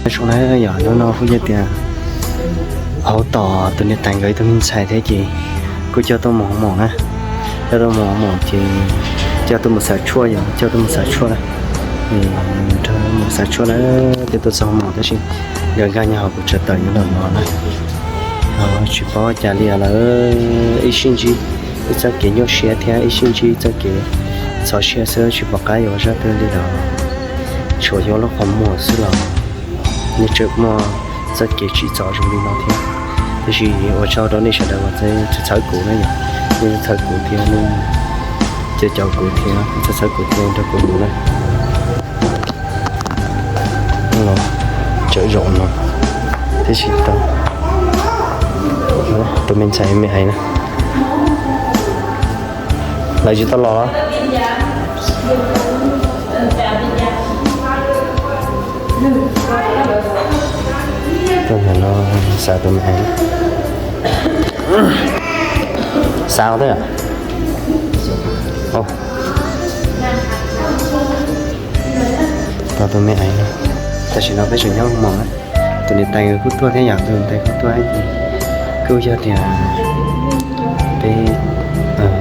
Zoo na yom, hnub no kuj yog tias hauv tom tus niam tais nkawd ib tug me ntxhais thiab ces kuj coj tuaj mus hoo maum na. Coj tuaj mus hoo maum ces coj tuaj mus xav tshuaj, yog coj tuaj mus xav tshuaj na. Nrog mus xav tshuaj na, coj tuaj xav hoo maum tab sis nkawd nkag nyob hauv kuv tsav taws nyob ntawm no na. Tsis paub cas li lawm, ib sij ntsib ib txoj kev nyuaj siab thiab ib sij ntsib ib txoj kev txhov siab xwb, tsis pom qab yuav ua zaj twg li lawm. Tsuas yog lub qhov muag xwb los nej tseem muaj txoj kev tsim txom zoo li no thiab. Tiam sis ua tsaug rau nej sawv daws uas txhawb kuv na yom, nej txhawb kuv thiab nej caum caum kuv thiab txhawb kuv thiab nrog kuv mus na. Los tseem zaum no thiab tsis tau. Tus me ntxhais me aiv na, lawv tsis tau los los. Tuaj ntawm no xav tus me aiv, xav thiab. Tos tus me aiv no, tam sim no peb tseem nyob hoo maum na. Tus niam tais kuj tuaj thiab yom, tus niam tais kuj tuaj ces kuj yog tias peb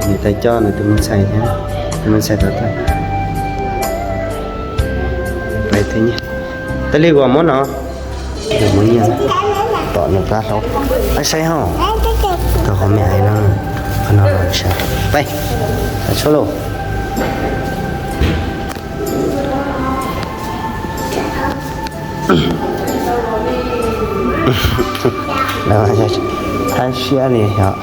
niam tais coj nws tus me ntxhais thiab, tus me ntxhais tod tuaj. Peb thiab nyiaj, tej li uas muab no, muab nyiaj tom nws qab hlau. Peb saib hauj, tau qhov me aiv no, qhov no los saib. Peb, tshuab lauj. Thab siab li yog.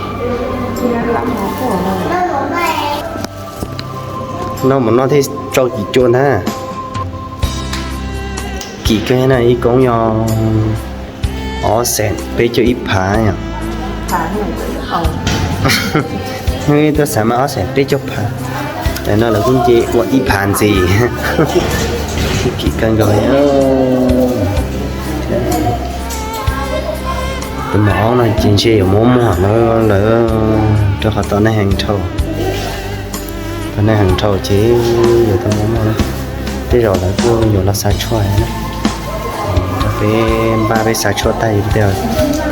Noj mov noj thiaj tso kim cua ntag. Kim kawg na, ib koob yog ob xees peb caug ib phav yom. Tuaj xav mas ob xees peb caug phav, tam no lawv kuj nce ua ib phav ntxiv. Kim kawg nkaus. Tus mos ob no ces ntshe yuav muab muag lawm, rau qhov tau neeg heev dhau. Tau neeg heev dhau ces yuav tau muab muag na. Tej zaum lawv kuj yuav los xa tshuaj na. Rau peb npaj peb xa tshuaj tag ces peb tej,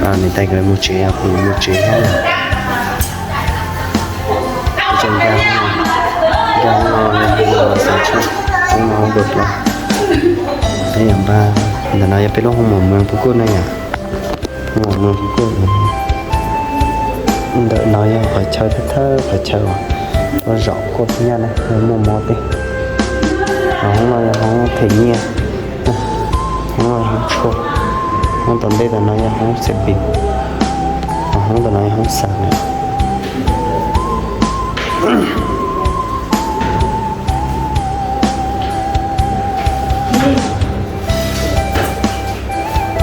niam tais nkawd mus tsev, kuv mus tsev thiab. Peb tseem nkag, nkag no los xa tshuaj, no npua pua. Peb yuav npaj, ntawm no yog peb lub hoo maum Moos Phuv Kuj na yom. Hoo maum Moos Phuv Kuj. Ntawm no yog qhov chaw thawj thawj qhov chaw uas zom kuaj nyaj na, muaj mob tej. Hoob no yog hoob them nyiaj, hoob no yog hoob tshuaj, hoob tom ntej tom no yog hoob xem pis, hoob tom no yog hoob xav na.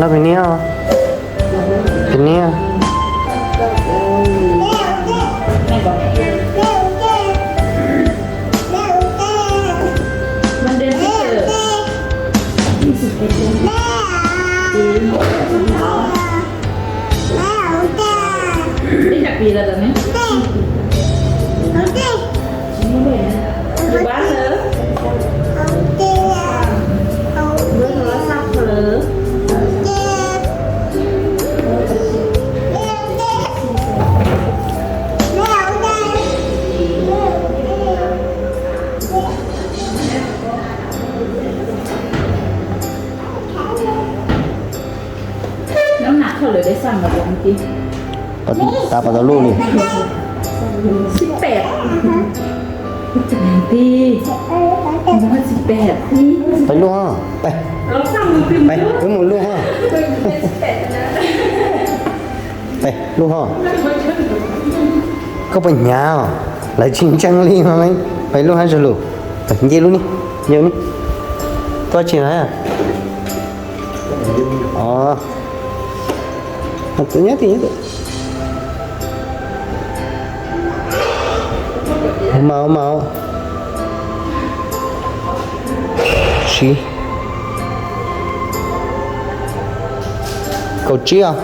Loj pem niab, pem niab. Lawv dej xaj mas tus ti. Tav pas tau luj li. Xib pem. Ti. Xib pem. Peb luj ho. Peb. Peb, wb mus luj ho. Peb, luj ho. Koj puas hnyav os? Lawv tsis ntseeg li no. Peb luj hab zog lus. Nce lub ni. Nce lub ni. Tuaj tsis na. Os. Nyob twj nyob twj. Mau mau. Sib. Kaum tsib os.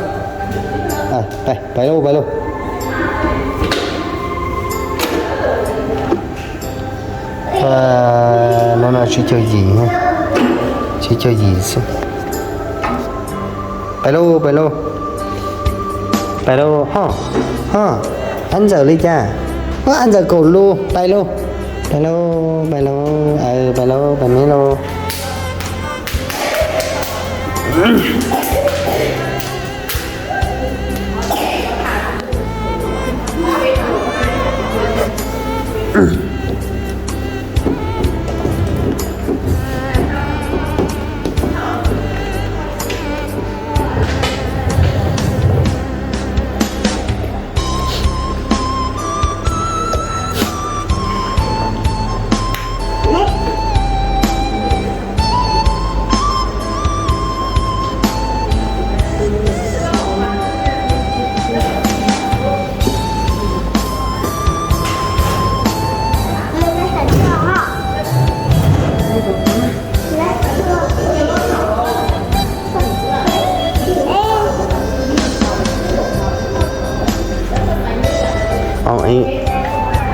Pais lauj, pais lauj. No no tsib caug yim, tsib caug yim xwb. Pais lauj, pais lauj. Pais lauj ho, ho. Ab ntxawm li cas? Ab ntxawm kaum lus, pais lauj. Pais lauj, pais lauj, pais lauj, pais me lauj.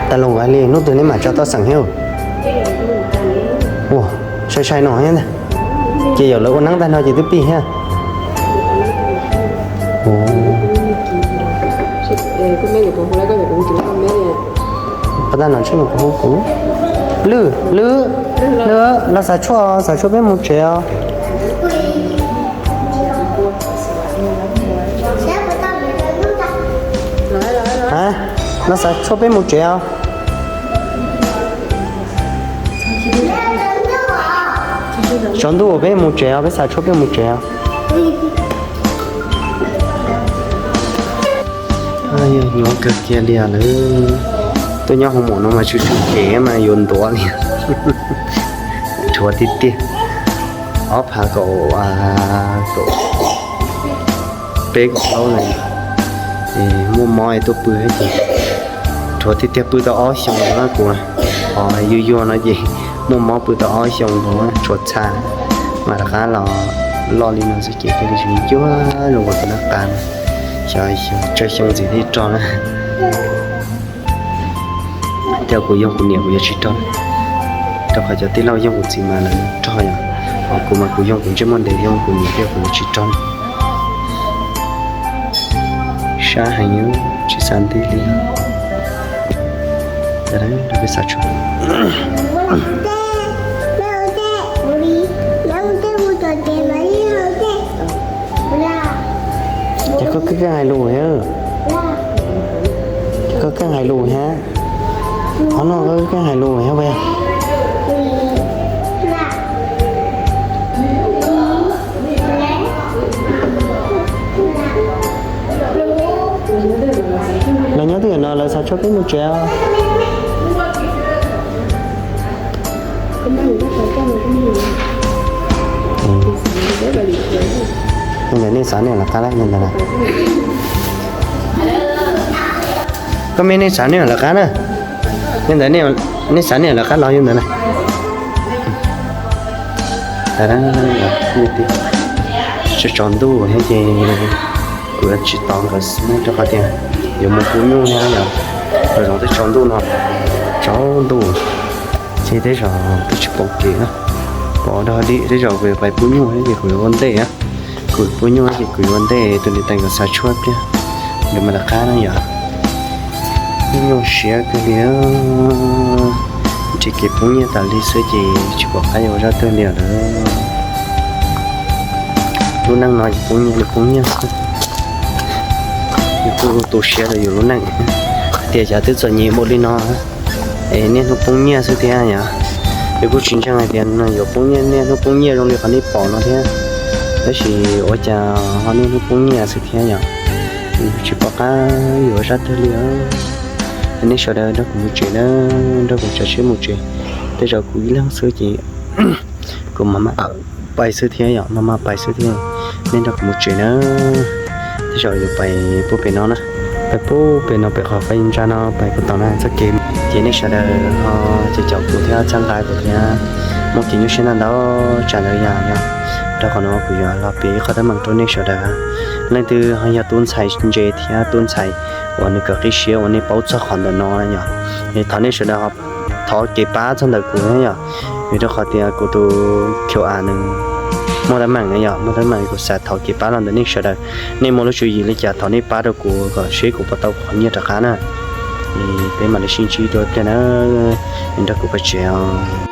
Tag los li hnub twg neb mam tso toj xeem thiab. Ua, sai sai no thiab ntag. Ces yog lawv ua neeb tag no ces twb pib thiab. Pas tag no tsis mus kuv hu kuv. Lwm, lwm, lwm, los xav tshuaj, xav tshuaj peb mus tsev os. Los xav tshuaj peb mus tsev os. Tsaus ntuj peb mus tsev os, peb xav tshuaj peb mus tsev os. Nyuaj kawg kiag li lawm. Tuaj nyob hoo maum no mas tsw tsw kev mas yuav ntuav li. Rhuav tiag tiag. Ob phav kaum, kaum peb kaum plaub lawm. Muaj mob es tuaj pw ces rhuav tiag tiag, pw tau ob xyoos no kuv. Ho yuag yuag no ces muaj mob pw tau ob xyoos nkaus, tshuav txha. Mas rov qab los loj li no xwb ces thiaj li tsis yuag zoo nkaus tus nab qa no. Xyov tsawg xyoo ntxiv thiaj rog na. Thiab kuv yoog kuv niam kuv yuav tsis rog, rau qhov cov tij laug yoog kuv txiv mas lawv rog yom. Ho kuv mas kuv yoog kuv ntsej muag ntev, yoog kuv niam thiab kuv yuav tsis rog. Sab heev, tsis xav nti li. Peb xav tshuaj. Ces koj keej hais lus thiab. Koj keej hais lus thiab. Qhov no koj keej hais lus thiab. Lawv nyob twj ywm no lawv xav tshuaj peb mus tsev os. Yog ntawd nej xav nej lawv qab los yog ntawd na. Koj me nej xav nej lawv qab na. Yog ntawd nej xav nej lawv qab los yog ntawd na. Tsaus ntuj thiab ces kuv yuav tsis tos nkawd rau qhov tias yuav mus pub nyuj thiab yom. Lawv zoov twb tsaus ntuj no, tsaus ntuj ces tej zaum twb tsis pom kev na. Pom dog dim tej zaum kuv yuav pais pub nyuj thiab ces kuv yuav ua ntej na. Kuv pub nyuj ces kuv yuav ua ntej, tus niam tais nkawd xav tshuaj tiag, nkawd mam rov qab na yom. Nyuaj siab kawg li, nrhiav kev pub nyiaj tas li xwb ces tsis pom qab yuav ua zaj twg li lawm. Lub neej no ces pub nyiaj li pub nyiaj xwb. Yus kuj tu siab rau yus lub neej tias cas twb txom nyem npaum li no es niaj hnub poob nyiaj xwb thiab yom. Yus kuj tsis ntseeg hais tias yuav poob nyiaj, niaj hnub poob nyiaj zoo li qhov nej pom no thiab. Tab sis ua cas ho niaj hnub poob nyiaj xwb thiab yom. Tsis pom qab yuav zaj twg li os. Nej sawv daws nrog kuv mus tsev na, nrog kuv tsav tsheb mus tsev. Tej zaum kuv ib leeg xwb ces kuv mam mam pais xwb thiab yom, mam mam pais xwb thiab. Nej nrog kuv mus tsev na, tej zaum yuav pais puag pem no na, pais puag pem no pem qhov peb ntsa no pais puag tom no txoj kev. Ces nej sawv daws ho caum kuv thiab txhawb nqa kuv thiab, muaj kev nyuaj siab ntau ntau tsam ntawd yom, yog rau qhov no kuv yuav los piav ib qho teeb meem rau nej sawv daws. Leej twg ho yog tub ntxhais ntse thiab tub ntxhais uas nws kawm qib siab uas nej paub txog qhov ntawm no yom, es thov nej sawv daws thov kev pab txog ntawm kuv na yom. Vim rau qhov tias kuv tus Q R nws muaj teeb meem na yom, muaj teeb meem kuv xav thov kev pab los ntawm nej sawv daws. Nej muaj lub tswv yim li cas thov nej pab rau kuv kom seb kuv puas tau qhov nyiaj rov qab na. Es peb mam li sib ntsib dua ib pliag na, nrog kuv pais tsev os.